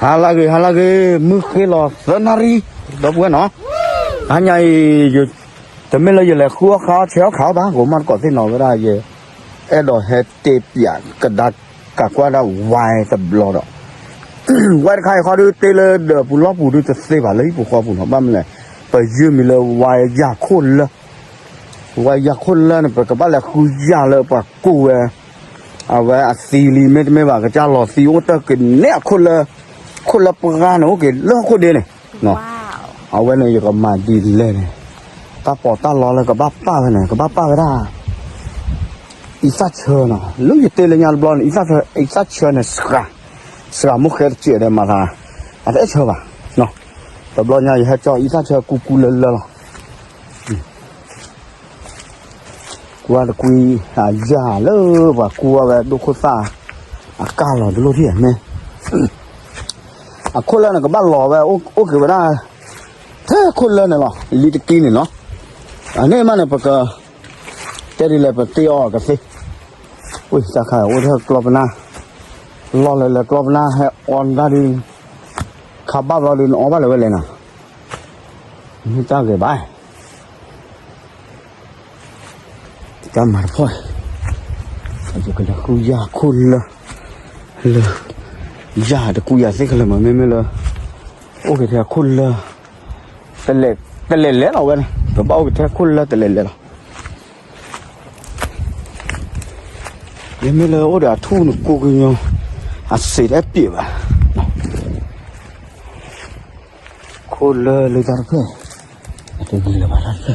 ဟါလၢအဂ့ၤ ဟါလၢအဂ့ၤ မုၢ်ဃ့လီၤသၢနၣ်ရံၣ် ဒီပုၢ်ဝဲၢ်နီၤ, ဟါညါအံၤ တမ့ၢ်လၢယလဲၤဃုအီၣ်ဃါအီၣ်ဆဲးအီၣ်ခးအီၣ်ဘၣ် ကိးမီၢ်တကိးသ့ၣ်နီၤဝဲဒၣ်ယဲ, အဲၣ်ဒိးဟဲတ့ပၠးကဒါကးကွၢ်ဒၣ်ဝါတဘျီဒီး, ဝါတခါအံၤဃီဒုးတ့လၢဒီးပူၤလီၢ်ပူၤဒုးတသ့ဘၣ်လၢဟံၣ်ပူၤဃီပူၤနီၤ ဘၣ်မနုၤလဲၣ်, ပယုၢ်မံၤလၢဝါယၢ်ခိၣ်လၢ ဝါယၢ်ခိၣ်လၢန့ၣ် ပကဘၣ်လဲၤဃုယၢ်လၢပှၤကူၣ်ဝဲ အဝဲအသံလံ မ့တမ့ၢ်ဘၣ် ကစၢ်လီၤသံအိၣ်တၢ်ကန့ၢ်အခိၣ်လၢ, ခိၣ်လၢပှၢ်န့ၣ် အိၣ်က့ၤလၢဟီၣ်ခိၣ်ဒ့န့ၣ်, အဝဲန့ၣ် ယကမၤဒ်လဲၣ်န့ၣ်, တၢ်ပီးတၢ်လီလၢကဘၣ်ပာ်ဝဲန့ၣ် ကဘၣ်ပာ်ဝဲဒၣ် အံသၣ်ဆၢနီၤ, လၢယတဲလၢညါတဘျီန့ၣ် အံသၣ်ဆၢ အံသၣ်ဆၢန့ၣ် စှၤ, စှၤမုၢ်ဃဲတစဲးဒီးမၤသး, အတအဲၣ်ဆၢဘၣ်, တဘျီညါယဟဲကၠီအံသၣ်ဆၢကူကူလၢလၢလီၤ. ကွၢ်တကွံ အယၢ်လၢပှၤကူဝဲဒိၣ်ခိၣ်သၣ် အကၢ်လီၤတလိၣ်ထံၣ်မ့ၢ်, အခိၣ်လၢန့ၣ် ကဘၣ်လီၤဝဲ အိၣ်က့ၤဝဲဒၣ် ထဲခိၣ်လၢန့ၣ်လီၤ လံတကံန့ၣ်နီၤ, အန့ၣ်မးန့ၣ် ပက တဲဒ်လဲၣ် ပတ့အီၤကသ့, ဝ့ၢ်တၢ်ခါအိၣ်ထဲကျီပနၢ်, လီၢ်လၢလဲၤကျီပနၢ် ဟဲအီၣ်တၢ်ဒုး, ခါဘၣ်ဘျီဒုး နအီၣ်ဘၣ်လၢၤဝဲလဲၣ်နီၤ, မ့ၢ်တၢ်ဂ့ၤဘၣ် တၢ်မၤတဖီၣ်, ယကလဲၤဃုယၢ်ခိၣ်လၢ, လၢ, ယၢ်တကူယၤသ့ၣ်ခဲလၢာ်မး မ့မ့ၢ်လၢ, အိၣ်က့ၤထဲခိၣ်လၢ, တလဲၤလဲၤလီၤဝဲန့ၣ် ပဘၣ်အိၣ်က့ၤထဲခိၣ်လၢတလဲၤလဲၤလီၤ. ယမ့ၢ်လၢအိၣ်ဒီးအထူၣ်နကိးကညီ, အစ့းတအဲၣ်ပျဲးဘၣ်, ခိၣ်လၢလၢတၢ်တဖျၢၣ်, အတဂ့ၤလၢၤဘၣ်တၢ်တဖျၢ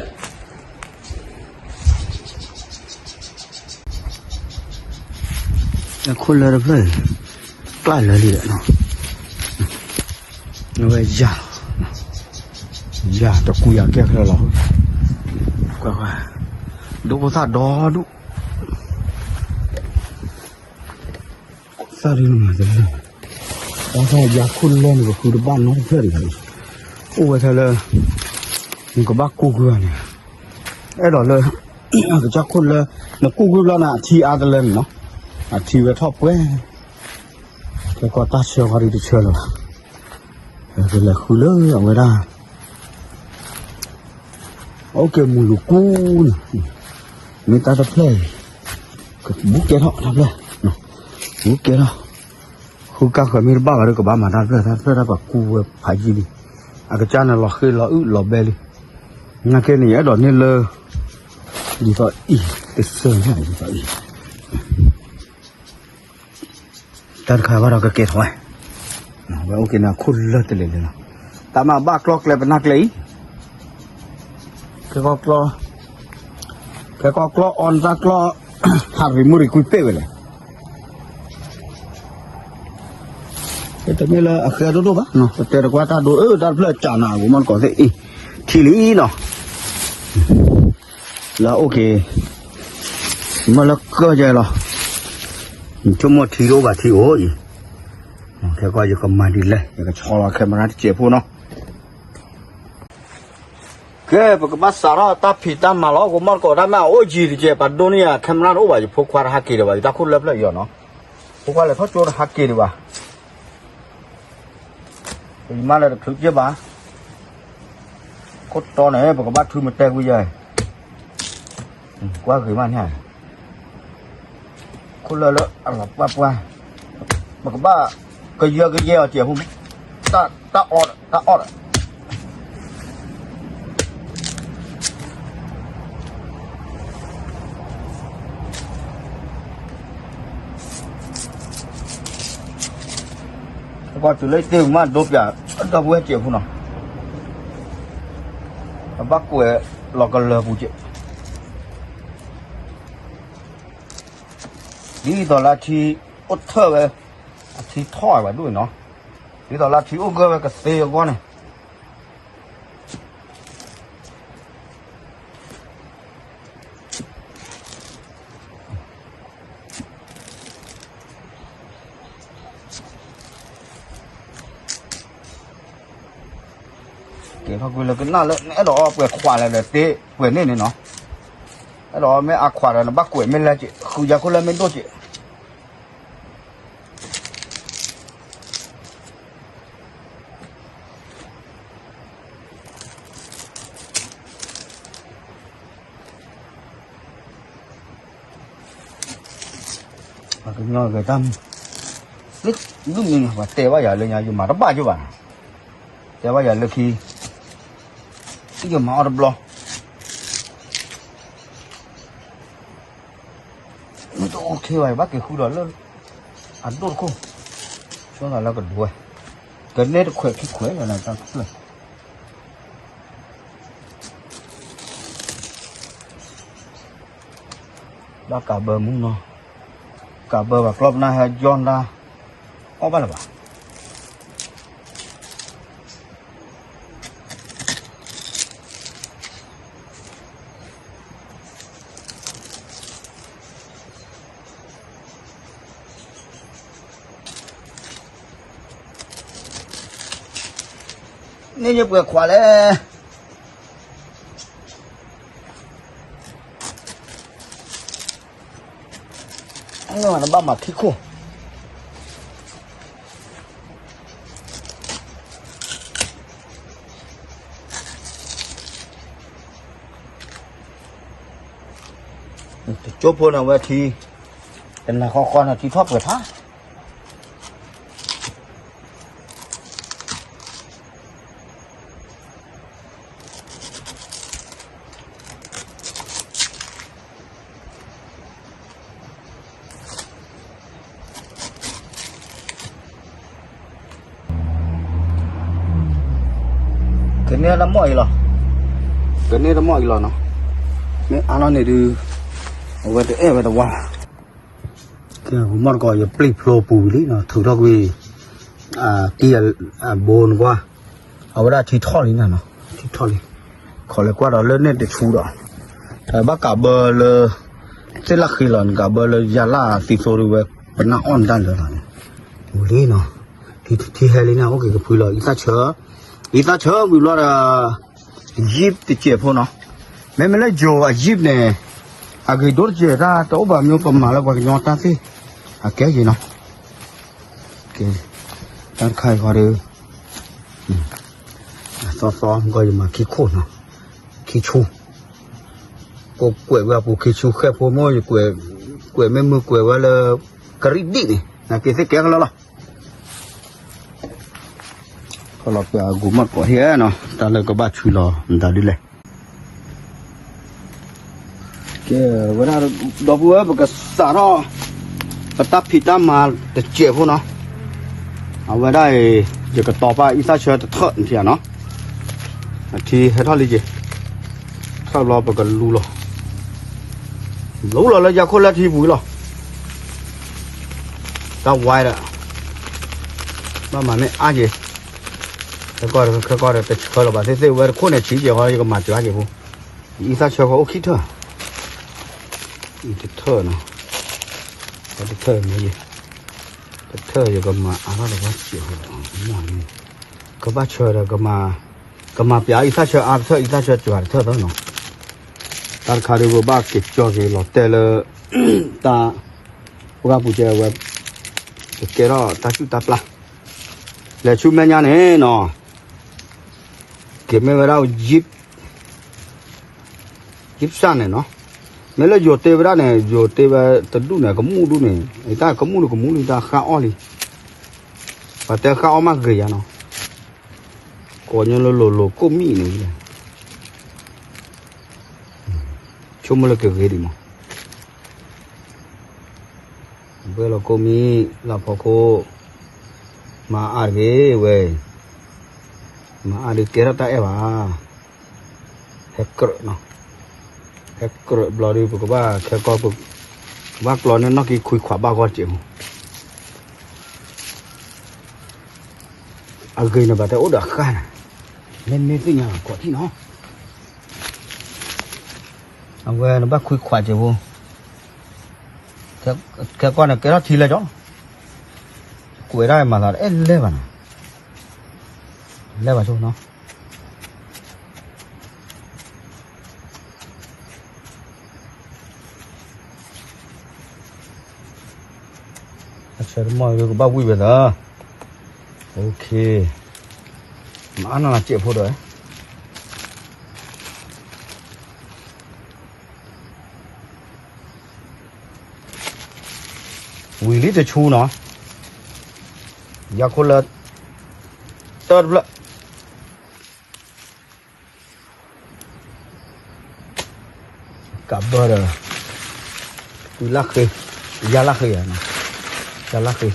ၣ် ခိၣ်လၢတဖျၢၣ်, ကျၢ်လၢလံဒီး, အဝဲယၤ, ယၤတကူယၤကဲခဲလၢာ်လီၤ, ကွၢ်ကွၢ်, ဒိၣ်ဖိသၣ်ဒီဒူၣ်, သၣ်ဒ်နမၤတလၢ, အတၢ်ယၤခိၣ်လၢန့ၣ် ပဃုတဘၣ်နီတဖျၢၣ်ဒံးဘၣ်, အိၣ်ဝဲထဲလၢ, နကဘၣ်ကူကွံာ်ဘၣ်န့ၣ်, အဲၣ်ဒိးလၢ, အကစၢ်ခိၣ်လၢ, နကူကွံာ်ဘျီန့ၣ် အထံအါတလၢန့ၣ်နီၤ, အထံဝဲထီၣ်ပှဲၤ ခဲကီၢ်တၢ်ဆၢဃီဒ်တဆၢလၢၤဘၣ်, ကလဲၤဃုလၢအဝဲဒၣ်, အိၣ်က့ၤမူၤလူၤကူန့ၣ်, မ့ၢ်တၢ်တဖျၢၣ်အံၤ, ကဘူးကဲထီၣ်တၢ်ဖျၢၣ်, ဘူးကဲထီၣ်, ဃုကၢ်ဃၢၤမ့ၢ်တဘၣ်ဘၣ်ဒီးကဘၣ်မၤတၢ်တဖျၢၣ် တၢ်တဖျၢၣ်တၢ်ပှၤကူဝဲဖးယံာ်လံ, အကစၢ်န့ၣ်လီၤဃ့လီၤအုၣ်လီၤဘဲလံ, နာ်က့န့ၣ် ယအဲၣ်ဒိးန့ၢ်လၢ, ဒ်သိးအံၤ, တစၢၢ်ညါဒ်သိးအံၤ တၢ်တခါဘၣ်ဒီးကကဲထီၣ်ဝဲ, ဝဲအိၣ်က့ၤန့ၣ်ခိၣ်လၢတလဲၤလဲၤလီၤ, တၢ်မၤဘၣ်ကျီကျဲပနၢ်ကျဲအံၤ, ခဲကီၢ်ကျီ, ခဲကီၢ်ကျီအီၣ်နတၢ်ကျီ, ဟးရံမုၢ်ရံကွံပ့ၢ်ဝဲလဲၣ် တမ့ၢ်လၢအဃဲဒိၣ်ဒိၣ်ဘၣ်, ပတဲတကွၢ်တၢ်ဒိၣ်အၢ တၢ်တဖျၢၣ်ကးနၤ ပမီၢ်တကိးသ့ၣ်အံၤ, ထံလံနီၤ, လၢအအိၣ်က့ၤ, မ့ၢ်လၢကၢၢ်ယဲလီၤ, ဆိကမိၣ်ထံတအိၣ်ဘၣ်ထံအိၣ်အံၤ, ခဲကီၢ်ယကမၤဒ်လဲၣ် ယကဆီလီၤ camera တစဲးဖိနီၤ ကဲ ပကဘၣ်စးထီၣ်တၢ်ဖံးတၢ်မၤလီၤ ကမီၢ်တကိးတၢ်မ့ၢ်အအိၣ်ယံၤတကဲး ပဒိၣ်န့ၢ်ယၤ camera တအိၣ်ဘၣ် ယဖိခွါတဟးက့ၤဒံးဘၣ် ယတၢ်ခိၣ်လၢဖျၢၣ်အံၤအီၤနီၤ ဖိခွါလဲၤထီၣ်ကၠိတဟးက့ၤဒံးဘၣ် ယမါလၢတချုးက့ၢ်ဘၣ် ခိၣ်တီန့ၣ် ပကဘၣ်ထုမတဲကွံာ်ယဲ ကွၢ်ဂ့ၤမးန့ၣ် ခိၣ်လၢလၢအလီၤပှၢ်ပှၢ် ပကဘၣ် ကယၢကယဲအီၤစဲးဖိ တၢ်အီၣ် တၢ်အီၣ် ကွၢ်တုၤလၢတ့ၢ်မးဒိပျး ဒီပုၢ်ဝဲၢ်စဲးဖိနီၤ အဘၣ်ကွဲးလီၤကလၢၤပူၤစဲး ဒ်သိးလၢအထံအိၣ်ထၢၣ်ဝဲ အထံထီၣ်ဝဲဒိၣ်အံၤနီၤ ဒ်သိးလၢအထံအိၣ်ဂၢၢ်ဝဲကသ့အဂီၢ်န့ၣ် ကဲထီၣ်ကွံာ်လၢကနၣ်လၢ နအဲၣ်ဒိးအီပှဲၤခွးလဲၣ်ဒီးတ့ပှဲၤန့ၣ်န့ၣ်နီၤ အဲၣ်ဒိးအီမ့ၢ်အခွးဒီးနဘၣ်ကွဲးမ့ၢ်လဲၣ်က့ၤ ဃုယၤခိၣ်လၢမ့ၢ်ဒိၣ်က့ၤ ကညီဂဲၤတၢ်မုာ်, မုာ်မုာ်န့ၣ် ပှၤတဲဘၣ်ယၤလၢညါ ယမၤတဘၣ်ကၠိဘၣ်နီၤ, တဲဘၣ်ယၤလၢခံ ယမၤအီၣ်တဘျီ မ့ၢ်တအိၣ်ခဲဘၣ် ယဘၣ်က့ၤဃုဒီးလၢ အဒိၣ်တခိၣ်, ဆိသးလၢကဒိဝဲ, ကနဲတခွဲးခံခွဲးယၤန့ၣ် တၢ်ဖျၢၣ် ဘၣ်ကးဘၢမူနီၤ, ကးဘၢဘၣ်ကျီၢ်ပနၢ်ဟဲယီၢ်နၢ်, အီၣ်ဘၣ်လၢၤဘၣ်. န့ၣ်ယပှဲၤခွးလဲၣ်, နဘၣ်မၤခံခိၣ် တကၠိဖိန့ၣ်ဝဲထံ, တနၤဃီဃီန့ၣ်ထံထီၣ်ပှဲၤထါ ကန့ၢ်တမီၢ်အံၤလီၤ, ကန့ၢ်တမီၢ်အံၤလီၤနီၤ, မ့ၢ်အါလီၤန့ၣ်ဒုး, အဝဲတအဲၣ်ဝဲတဝါ, ကဲ ဂီၤမီၢ်တကိး ယပျံၢ်ဖျိပူၤဝံၤလံနီၤ, ထုးထီၣ်ကွံာ်, တံၢ်အဘိနကွၢ်, အဝဲဒၣ်ထံထီၣ်လံနီၤ, ထံထီၣ်လံ, ခီလဲၤကွၢ်ဒီးလၢန့ၣ်တဆူဒီး, ဘၣ်ကးဘၢလၢ, သ့ၣ်လၢ်ဃ့လီၤ နကးဘၢလၢယၤလၢ်သံသိဒီးဝဲ, ပနၢ်အီၣ်နတၢ်လၢာ်လီၤန့ၣ်, ဝံၤလံနီၤ, ထံဟဲလံန့ၣ် အိၣ်က့ၤကဖုလီၤ အံသၣ်ဆၢ, အံသၣ်ဆၢဝံၤဘျီဒီး ယံာ်တစဲးဖိနီၤ, မ့မ့ၢ်လၢယိၤအယံာ်န့ၣ်, အဂ့ၤဒိၣ်တစဲးတၢ်တအိၣ်ဘၣ် မ့ၢ်ပမၤလၢပှၤကညီတၢ်သ့ၣ်, အကဲယံာ်နီၤ, တၢ်တခါအံၤဃီဒီး, သီသီ မ့ၢ်ကီးယမၤခံခိၣ်နီၤ, ခံဆူ, ကိးကွဲးဝဲအပူၤခံဆူ ဃဲၣ်ဖိမ့ၢ်ယကွဲး, ကွဲးမ့ၢ်မုၢ်ကွဲးဝဲလၢ, ကရံၣ်ဒံၣ်န့ၣ် နက့ၤသ့ၣ်ကဲကလၢလီၤ ခီလီၤပှၤအဂူၤမီၢ်တကိးဟ့ၣ်နီၤ တၢ်လၢကဘၣ်ဆူလီၤမတၤဒ်လဲၣ်. ကဲ, ဝဲဒၣ်ဒီပုၢ်ဝဲၢ် ပကစးထီၣ် ပတၢ်ဖံးတၢ်မၤတစဲးဖိနီၤ. အဝဲဒၣ်အံၤ ယကတီၤပာ်အံသၣ်ဆၢတထၢၣ်နထံၣ်ဧါနီၤ. အထံဟဲထီၣ်လံက့ၤ, ထၢၣ်ဘျီပကလူလီၤ, လူလီၤလၢယၤခိၣ်လၢထံပူၤလီၤ. တၢ်ဝါဒီး ဘၣ်မၤမ့ၢ်အါက့ၤ, ခဲကီၢ်ဒီး ခဲကီၢ်ဒီး တဆၢလီၤဘၣ်သ့ၣ်သ့ၣ် ဝဲတခိၣ်န့ၣ် ဆံးက့ၤဃီ ယကမၤစှၤက့ၤဖိ, အံသၣ်ဆၢဃီအိၣ်ခံထၢၣ်, အံတထၢၣ်နီၤ, တထၢၣ်မ့ၢ်ယ, တထၢၣ်ယကမၤအါထီၣ်တဘၣ်စဲးဃီ, မ့ၢ်န့ၣ်, ကဘၣ်ဆၢဒီး ကမၤပျးအံသၣ်ဆၢအါတထၢၣ် အံသၣ်ဆၢစှၤတထၢၣ်သၢနီၤ. တၢ်တခါဒုး ပဘၣ်က့ၤကၠီက့ၤလီၤတဲာ်လၢ တၢ် ပှၢ်ပူၤကဲဝဲ ကကဲထီၣ်တၢ်စူၣ်တၢ်ပျၢ်, လဲၤဆူမဲာ်ညါန့ၣ်နီၤ, က့ၤမ့ၢ်ဝဲဒၣ် ယံး ယံးစၢ်န့ၣ်နီၤ, မ့ၢ်လၢယိၤတ့ဝဲဒၣ်န့ၣ် ယိၤတ့ဝဲတဒူၣ်န့ၣ် ကမူၣ်ဒူၣ်န့ၣ် အံၤတၢ်ကမူၣ်ဒူၣ်ကမူၣ်လံ တၢ်ဃၣ်အီၣ်လံ, ပှၤတဲဃၣ်အီၣ်မးဂ့ၤယၤနီၤ, ကိးညီလၢလိၤလိၤကိၣ်မံၣ်န့ၣ်, ဆိကမိၣ်လၢကဂ့ၤဒံးမး ဘှဲၣ်လီၤကိၣ်မံၤ လၢဖီခိၣ်, မၤအါတဂ့ၤဝဲ, မၤအါဒုးကဲထီၣ်တၢ်အဲၣ်ဘၣ်, ဟဲကြၢးနီၤ, ဟဲကြၢးဘျီဒုး ပကဘၣ်ခဲကီၢ်, ပကဘၣ်ကျီန့ၢ်နီၣ်က့ၤခွံခွးဘၣ်ဂီၢ်စဲးမး, အဂ့ၤန့ၣ်ဘၣ်တဲအိၣ်ဒီးဃၣ်န့ၣ်, မ့မ့ၢ်သ့ၣ်ညါလီၤကိးထံၣ်နီၤ, အဝဲနဘၣ်ခွံခွးစဲးဖိ ခဲကီၢ်န့ၣ် ကဲထီၣ်ထံလၢကၠီလီၤ, ကွဲးဒၣ်မၤသးတအဲၣ်လဲၢ်ဘၣ်နီၤ, လဲၢ်ဘၣ်ဆိနီၤ, အဆၢတမီၢ်ကဘၣ်ဝံၣ်ဝဲသၢ, အိၣ်ခ့, မၤအါနီၢ်လၢစဲးဖိဒီး ဝံၤလံတဆူနီၤ, ယၤခိၣ်လၢ တၢ်တဖျၢၣ် ကးဘၢဒီး ကွံလၢ်ဃ့, ယါလၢ်ဃ့, ယါလၢ်ဃ့,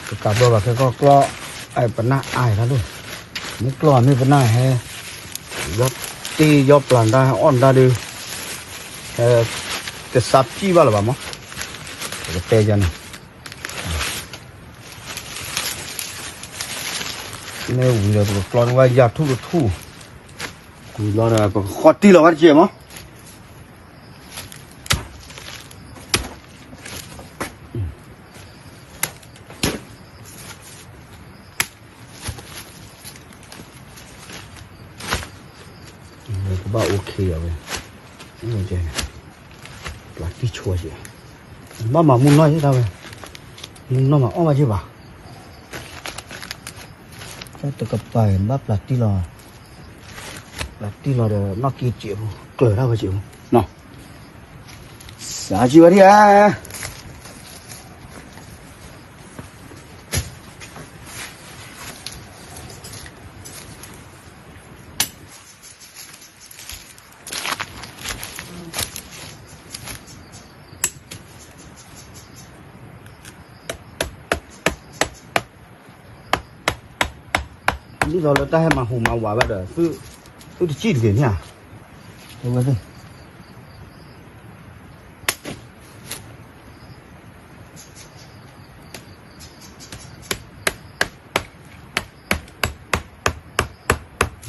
ကကးဘၢဘၣ်ခဲကီၢ်ကျီၢ်, ပနၢ်အါတၢ်ဒိၣ်, မ့ၢ်ကျီၢ်မ့ၢ်ပနၢ်ဟဲ, ယီၣ်တ့ၢ်ယီၣ်ပျၢ်တၢ်ဟဲအီၣ်တၢ်ဒုး, တစးပံၣ်ဘၣ်လၢၤဘၣ်မး, ပကတဲယၤန့ၣ် မ့ၢ်ဝံၤဒီးပကကျီတဝဲယၤထူၣ်တထူၣ်, ဝံၤဘျီဒီး ပကဃီတံၢ်လီၤဝဲတက့ၢ်မး. ကဘၣ်အိၣ်ခ့ယဝဲ, ပျၢ်တံၢ်ဆိက့ၤ, ဘၣ်မၤမုၢ်နီၢ်ယဲၢ်တၢ်ဝဲ, မုၢ်နီၢ်မၤအီၣ်ဘၣ်ယဲၢ်ဘၣ်, တၢ်တကပၤဘၣ်ပျၢ်တံၢ်လီၤ, ပျၢ်တံၢ်လီၤဒီးနီၢ်က့စဲးဖိ, ကျၢၤတၢ်ဝဲစဲးဖိနီၤ, စးကံဝဲဒၣ်ဧါ. ဒ်သိးလၢတၢ်ဟဲမၤဟူးမၤဝးဝဲဒီး သုတစံၣ်တဂ့ၤန့ၣ်ဧါ, အဝဲသ့ၣ်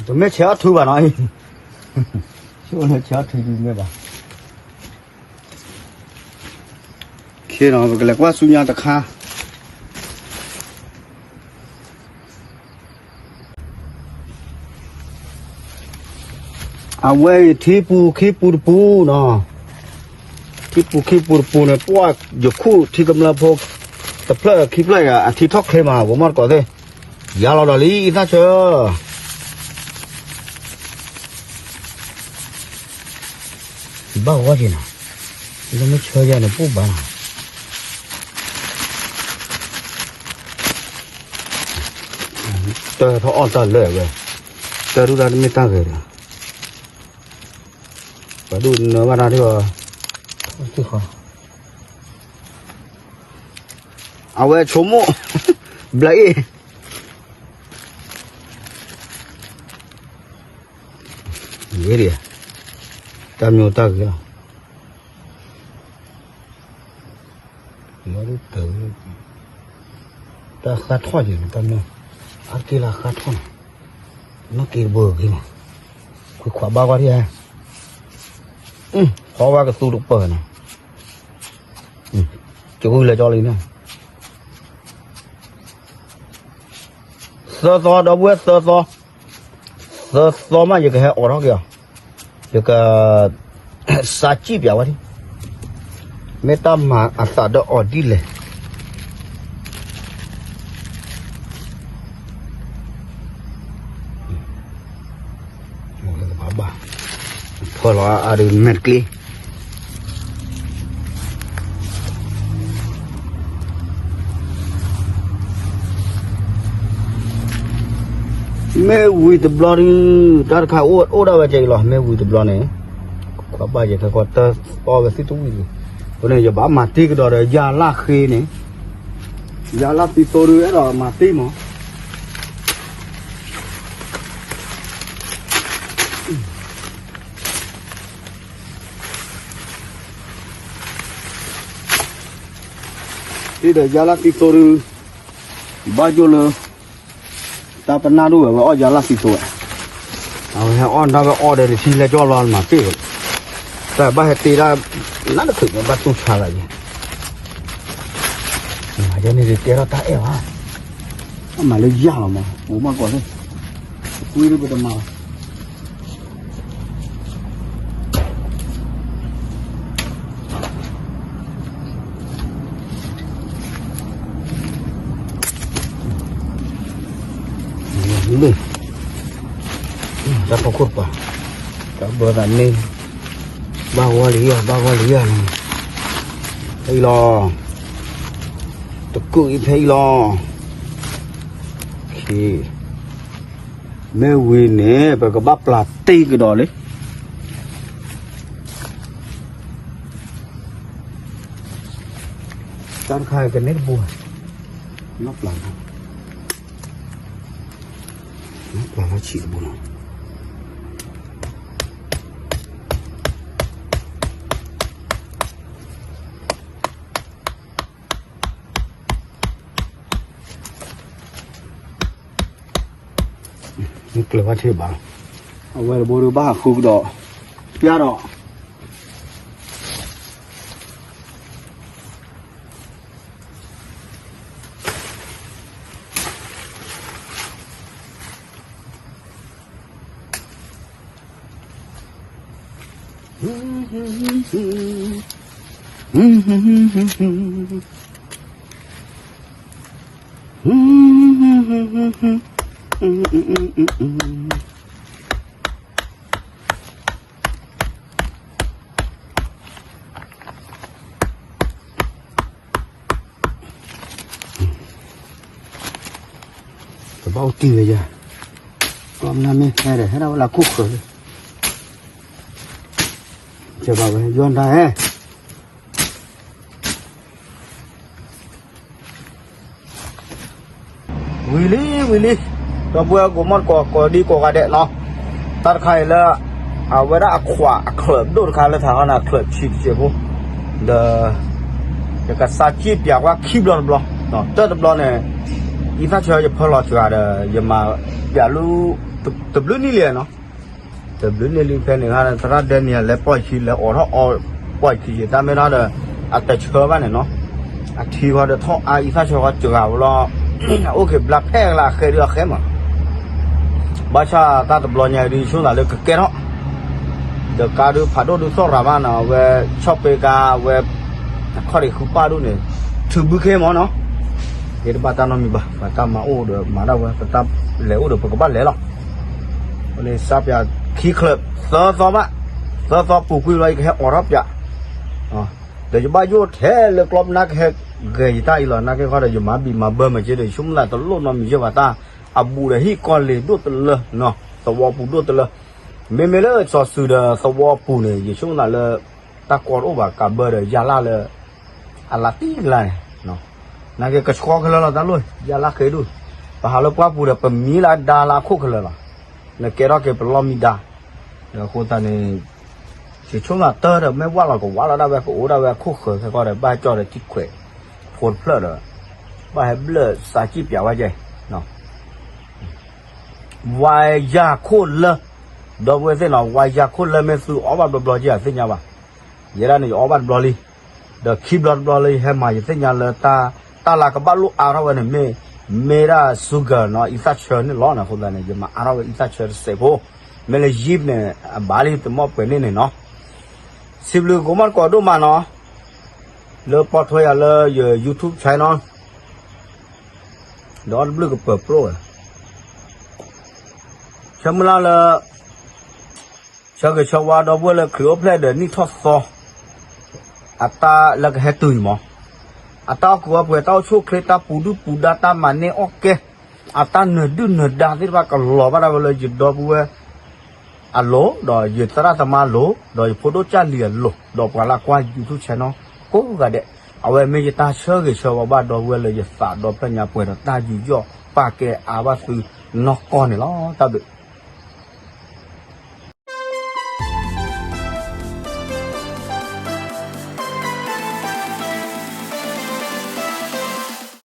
တမ့ၢ်ဆဲးအီၣ်ထုဘၣ်နီၤ, ဆိလၢဆဲးအီၣ်ထုဒုးမ့ၢ်ဘၣ်, ခ့နီၤ ပကလဲၤကွၢ်ဆူညါတခါ. အဝဲအံၤထံပူၤခံပူၤတပူၤနီၤ, ထံပူၤခံပူၤတပူၤန့ၣ် ပှၢ်ယခူၣ်ထံကမျၢၢ်ဖိ တဖျၢၣ်ခံဖျၢၣ်အံၤ အထံထီၣ်ချ့မး ပမီၢ်တကိးသ့ၣ်, ယါလီၤဒီးလံ အံသၣ်ဆၢ ဘၣ်ဂီၢ်က့ၤနီၤ, လၢမ့ၢ်ဆၢယၤန့ၣ် ပူၣ်ဘၣ်နီၤ, တၢ်ထီၣ်အီၣ်တၢ်လၢာ်ဝဲ, တၢ်ဒုၣ်ဒါတမ့ၢ်တၢ်ဂဲၤဒီး ပှၤဒိၣ်နၢဘၣ်တၢ်ဒ်အီၤ, အဝဲဆိကမိၣ်, ဘျးအ့ၣ်, ဂ့ၤဒံး, တၢ်မ့ၢ်တၢ်ဂ့ၤလီၤ. တၢ်ဃါထီၣ်ယံၤန့ၣ် တၢ်မ့ၢ်, အါတက့ၢ်လၢဃါထီၣ်န့ၣ်, နီၢ်က့တဘိဂ့ၤမး, ခွံခွးဘၣ်ဂီၢ်ဒံးဧါ, ဖီဝါကသူတပၢၢ်န့ၣ်, ကဂုၢ်လၢကၠီလံန့ၣ်, သၢသီ ဒီပုၢ်ဝဲၢ် သၢသီ, သၢသီမး ယကဟဲအိးထီၣ်က့ၤအီၤ, ယက စးစံၣ်ပၠးဝဲဒၣ်, မ့ၢ်တၢ်မၤအသးဒီးအီၤဒ်လဲၣ်. ဘၣ်, ဖီလီၤအါဒုးမဲာ်တကျ့ မ့ၢ်ဝံၤတဘျီဒုး, တၢ်တခါအိၣ်ဒၣ်ဝဲကဲအံၤလီၤ. မ့ၢ်ဝံၤတဘျီန့ၣ်, ကွၢ်ဘၣ်ယဲၢ်ခဲကီးတၢ်အီၣ်ဝဲသ့ၣ်တဝံၣ်လံ. အဃိန့ၣ် ယဘၣ်မၤတ့ၢ်ကဒီးဒီးယၤလၢ်ဃ့န့ၣ်, ယၤလၢ်သံသိဒုး အဲၣ်ဒိးမၤတ့ၢ်မး. တ့ၢ်ဒီးယၤလၢ်သံသိဒုး, ဘၣ်ယိၣ်လၢ တၢ်ပနၢ်ဒိၣ်ဝဲ ဝဲအီၣ်ယၤလၢ်သံသိဝဲ, အဝဲဟဲအီၣ်ဒၣ်ဝဲအီၣ်ဒီးတထံၣ်လဲၣ်ကၠီလီၤမၤတ့ၢ်ဝဲ, တၢ်ဘၣ်ဟဲတ့ၢ်ဒၣ်, နးတချုးန့ၣ်ဘၣ်တူၢ်ဆါလၢယဲၢ်, ယဲန့ၣ်ကဲထီၣ်တၢ်အဲၣ်ဘၣ်, အမၤလၢယၤလီၤမး ပမၤကီးသ့ၣ်, ကွံဒုးပတမၤလီၤ. တၢ်ဖီခိၣ်တပၤ, တၢ်ဘၢသးန့ၣ်, ဘၣ်ဂီၢ်လံယၤ ဘၣ်ဂီၢ်လံယၤန့ၣ်, အံၤလီၤ. တကုးအံၤဖဲအံၤလီၤ. မ့ၢ်ဝံၤန့ၣ် ပကဘၣ်ပျၢ်တ့ၢ်ကဒီးလံ. တၢ်တခါကနဲတဘိ, နီၢ်ပျၢ်, နီၢ်ပျၢ်လၢဆံးတဘိလီၤ. မ့ၢ်ကျၢၤဘၣ်ထံၣ်ဘၣ်, အဝဲတဘိဒီးဘၣ်ဃုကဒီး, ပျၢ်ဒီး ကဘၣ်အိၣ်တံၢ်ဝဲယၤ, ကီၢ်မနၤမ့ၢ်ဟဲဒီး ဟဲဒၣ်ဝဲလၢခိၣ်ဃၢၤလံ, ကဘၣ်ဝဲယွၤဒၣ်ဟဲ ဝံၤလံ ဝံၤလံ, ဒီပုၢ်ဝဲၢ်ကိးမီၢ်ကိး ကိးဒံကိးဂၤဒဲးနီၤ, တၢ်တခါအံၤလၢ အဝဲဒၣ်အခွးအချၢးဒိၣ်တခါလၢထးခီန့ၣ် အချၢးဆံးတစဲးဖိ, ဒီး ယကစၢ်စံၣ်ပၠးကွၢ်ခံဘျီတဘျီ, တၢၢ်တဘျီန့ၣ် အံသၣ်ဆၢယဖၢလီၤစှၤဒီး ယမၤပၠးလူ တဘျုးနံၣ်လံနီၤ တဘျုးနံၣ်လံဖဲန့ၣ် သရၣ်ဒဲနံၤလဲၤပီၢ်ယခံ လဲၤအိးထီၣ်အီပီၢ်ယခံ ယတၢ်မ့ၢ်ထီၣ်ဒီး အတဆၢဘၣ်န့ၣ်နီၤ, အထံဃီဒီးထီၣ်အါ အံသၣ်ဆၢဃီစှၤဝဲလီၤ, အိၣ်က့ၤဘျါဖဲကလါအဃဲဒုးအဃဲမး, ဘၣ်ဆၣ်တၢ်တဘျီညါအံၤဒုး ဆိသးလၢကကဲထီၣ်, ဒီးကါဒုးဖးဒိၣ်ဒုးသီၣ်ရၤမးနီၤ အဝဲဆီၣ်ပ့ကါဝဲ အခီၣ်ဒံးဃုပၣ်ဒိၣ်န့ၣ် ထုးဘုခ့မးနီၤ, ယတဘၣ်တၢ်နီတမံၤဘၣ်, ပတၢ်မၤအိၣ်ဒီးမၤဒၣ်ဝဲ ပတၢ်လဲၤအိၣ်ဒီးပကဘၣ်လဲၤလီၤ, အဃိန့ၣ် စံၣ်ပၠးခံချၢး သၢသီဘၣ်, သၢသီပူၤကွံာ်လီၤ ယကဟဲအိးထီၣ်ပၠး, ဒီးယဘၣ်ယိၣ်ထဲလၢကျီပနၢ်ကဟဲဂဲၤယတၢ်အံၤလီၤ, နာ်က့ခီဒီး ယမၤဘံၣ်မၤဘၢမၤက့ဒီး ယဆိကမိၣ်သးတလိၣ်နီတမံၤယဲၢ်ဘၣ်တၢ်, အဘူးဒီးဟံၣ်ကီၢ်လ့ၤဒိၣ်တလၢ, သဝီပူၤဒိၣ်တလၢ, မ့မ့ၢ်လၢစီၤစုၤဒီးသဝီပူၤန့ၣ် ယဆိကမိၣ်သးလၢ တၢ်ကီတအိၣ်ဘၣ် ကးဘၢဒီးယါလၢ်လၢ အလါတံၢ်ကလါန့ၣ်, နာ်က့ကဆှီခဲလၢာ်လီၤတၢ်လိၣ် ယါလၢ်ဃ့ဒိၣ်, ပဟးလၢပှၢ်ပူၤဒီး ပမံလၢအဒါလၢအခိၣ်ခဲလၢာ်လီၤ, နကဲထီၣ်က့ၤပလီၢ်မံဒါ, ဒီးအဃိသတးန့ၣ် ယဆိကမိၣ်တၢ်ဒီး မ့ၢ်ဝၢ်လီၤကဝၢ်လီၤဒၣ်ဝဲ ကအိၣ်ဒၣ်ဝဲအခိၣ်ဃၢၤခဲကီၢ်ဒီး ဘၣ်ကၠီၣ်ဒီးထံခွဲး ဖိတဖျၢၣ်ဒီး ဘၣ်ဟဲဘျၢၣ်စးစံၣ်ပၠးဝဲကဲ ဝါယၢ်ခိၣ်လၢ, ဒီပုၢ်ဝဲၢ်သ့ၣ်နီၤ ဝါယၢ်ခိၣ်လၢမ့ၢ်သုအီၣ်ဘၣ်ဘျီဘျီကဲ အသ့ၣ်ညါဘၣ်, ယဲဒၣ်န့ၣ် ယအီၣ်ဘၣ်တဘျီလံ, ဒီးခံဘျီတဘျီလၢယဟဲမၤ ယသ့ၣ်ညါလၢတၢ် တၢ်လၢကဘၣ်လိၣ်အါထီၣ်ဝဲန့ၣ် မ့ၢ် မ့ၢ်ဒၣ် sugar နီၤ အံသၣ်ဆၢန့ၣ်လီၤန့ၣ် အဃိသတးန့ၣ် ယမၤအါထီၣ်ဝဲအံသၣ်ဆၢတစဲးဖိ, မ့ၢ်လၢ yeast န့ၣ် အဘၣ်လံ တမီၣ်ပှဲၤန့ၣ်န့ၣ်နီၤ, စံးဘျုးကိးမီၢ်ကိးဒိၣ်မးနီၤ, လၢပိာ်ထွဲယၤလၢယ YouTube channel ဒီးအီၣ်တဘျုးကပၢၤပျိဝဲ, ဆၢမုၢ်လၢ်လၢ ဆၢဂ့ၤဆၢဝါဒီပုၢ်ဝဲၢ်လၢ ခရံာ်အိၣ်ဖျဲၣ်ဒီးနံၣ်ထီၣ်သီ အတၢ်လၢကဟဲတုၤအံၤမး, အတၢ်အီၣ်ကူအီၣ်ပှဲၤ တၢ်အိၣ်ဆူၣ်အိၣ်ချ့ တၢ်ပူၤဒုၣ်ပူၤဒါ တၢ်မၤန့ၢ်အီၣ်ကဲ အတၢ်နၢၤဒုၣ်နၢၤဒါသ့ၣ်တဖၣ်ကလီၤဘၣ်ဒၣ်ဝဲလၢယဒီပုၢ်ဝဲၢ် အလိၤ ဒီးယသရၣ်သမါအလိၤ ဒီးယဖိဒိၣ်ကၢ်လံၤအလိၤ ဒီးပှၤလၢကွၢ် YouTube channel ကိးဂၤဒဲး, အဝဲမ့ၢ်ယတၢ်ဆၢဂ့ၤဆၢဝါဘၣ်ဒီပုၢ်ဝဲၢ်လၢယသးဒီဖျၢၣ်ညါပှဲၤဒီးတၢ်ယူးယီၣ်ပာ်ကဲအါဘၣ်သုနီၢ်ကီၢ်န့ၣ်လီၤ. တၢ်ဘျုး